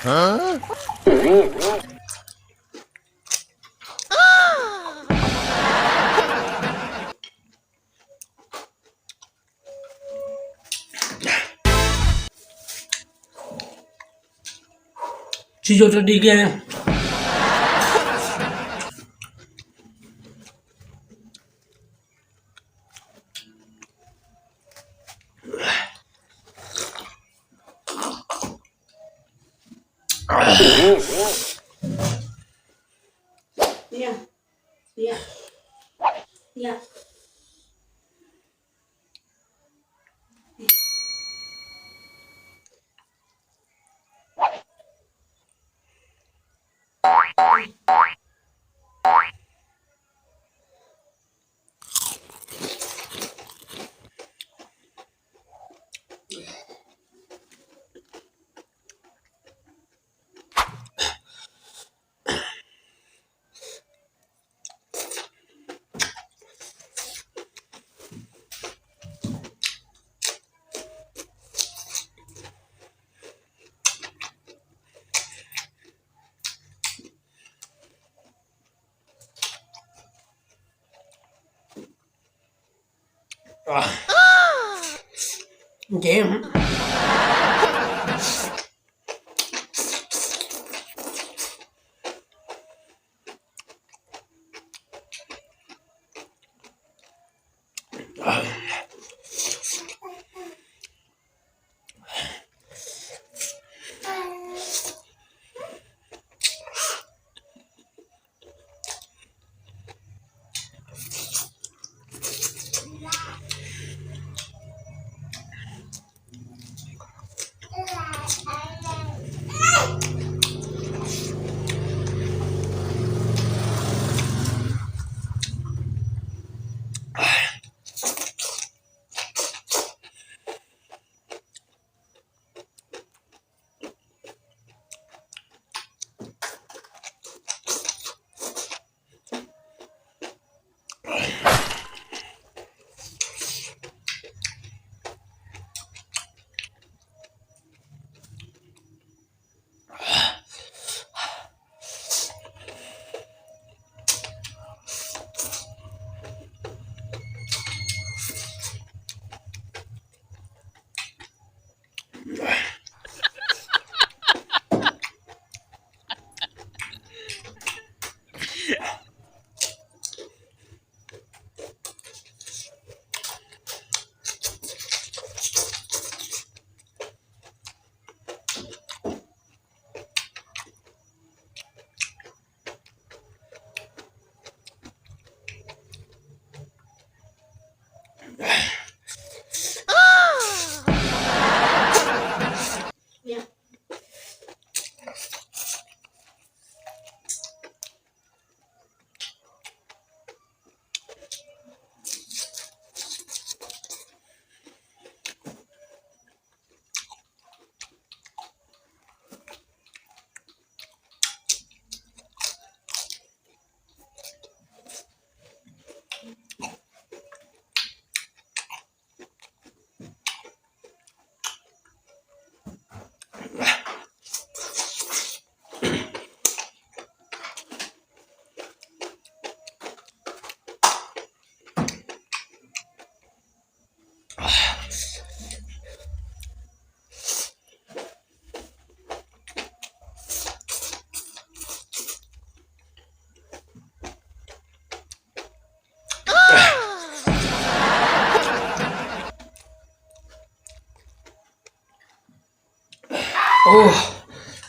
Tsis yog rau dig kiag. Nce.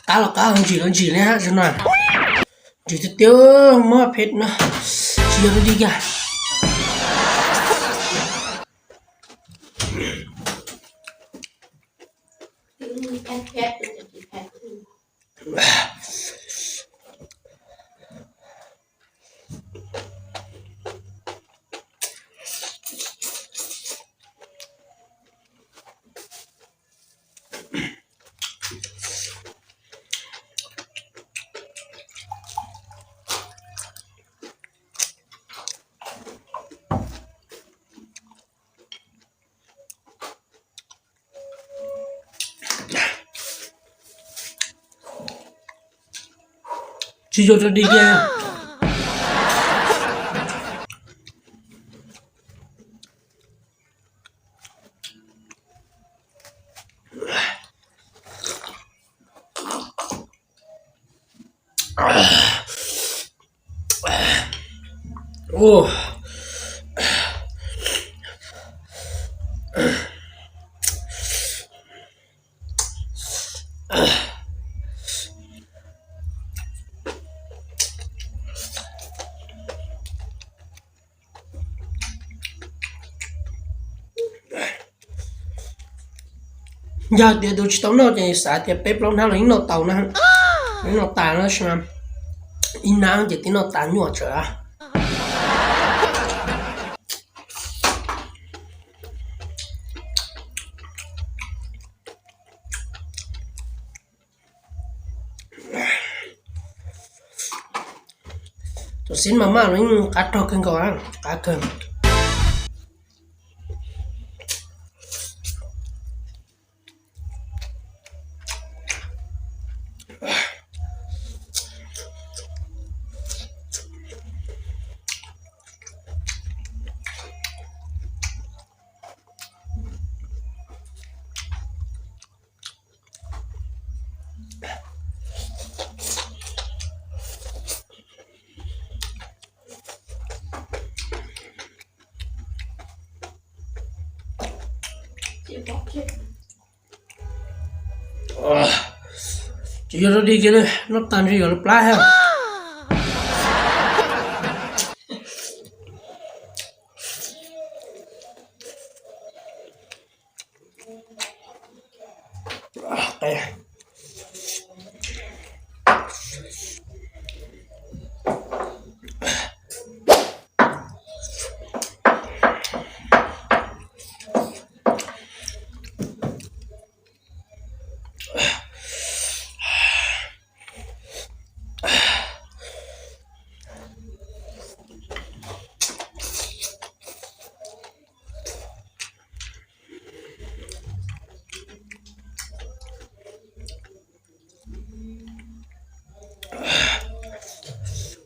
Qab los qab, ntsim los ntsim li hab no. Ntsim tiag tiag, muab phem no, tsis yog rau dig kiag. Tsis yog rau dig kiag. Yog tias tus tsis tau noj ces xav tias peb plaub hnab los yeej noj tau na, yeej noj tas na, ib hnab ces twb noj tas nyuaj tsawv. Tus xib mas maj los yeej qab rog kawg nkaus, qab kawg. Tsis yog rau dig kiag, noj tag ntshe yuav lawv plab thiab.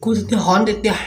Kub tiag tiag, hov tiag tiag.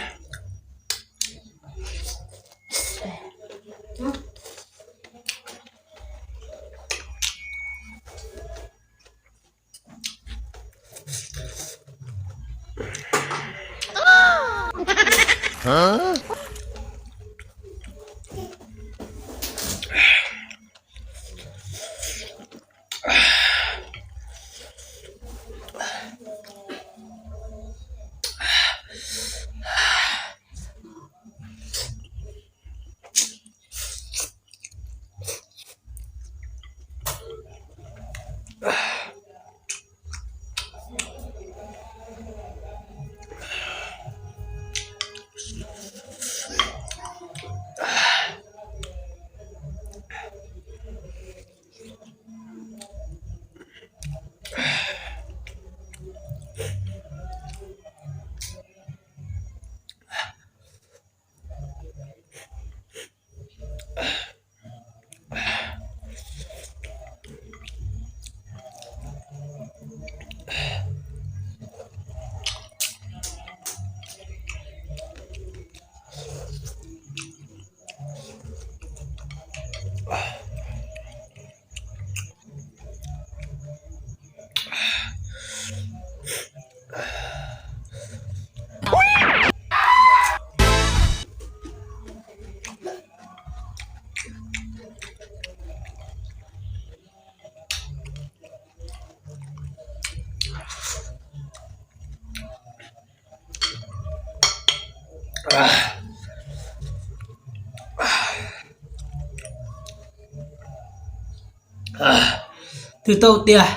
Twb tau tias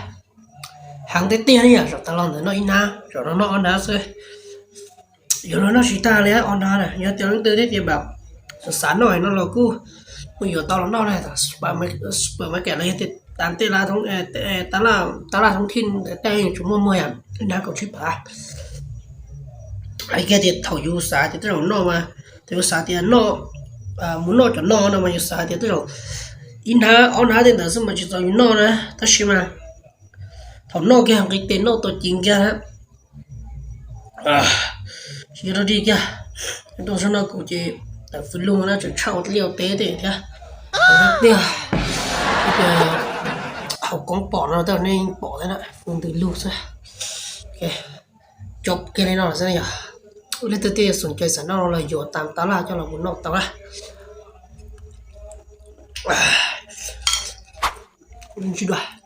heev tiag tiag ne yom, zaum tas los ntawd noj ib hnab, zaum no noj ob hnab xwb. Yuav luag noj tsis tag li ob hnab na, yog tias leej twg thiaj tias npam xav noj no los kuj mus yuav tau los noj na, supermarket los yog tias tas tej laj, tab laj thoob thij tej yeej tsuas muaj muag yom, ib hnab kaum tsib phav. Hais kiag tias thaum yus xav tias tej zaum noj mas, thaum yus xav tias noj, mus noj cov noj no mas yus xav tias tej zaum ib hnab ob hnab tej ntawd xwb mas tsis txaus yus noj na, tab sis mas thaum noj kiag nqis tes noj tau ceev kiag na. Tsis yog dog dig kiag, rau zog no kuv ces tawm fws lug na, tseem tshaj ua liaj ua teb tej thiab. Tiag, hauv koob pom no tej nej pom thiab na, kuv ntws lug xwb. Cov kiag li no xwb yog, leej twg tej xom cai xav noj los yuav tas tab laj coj los mus noj tau na. Tsis dua.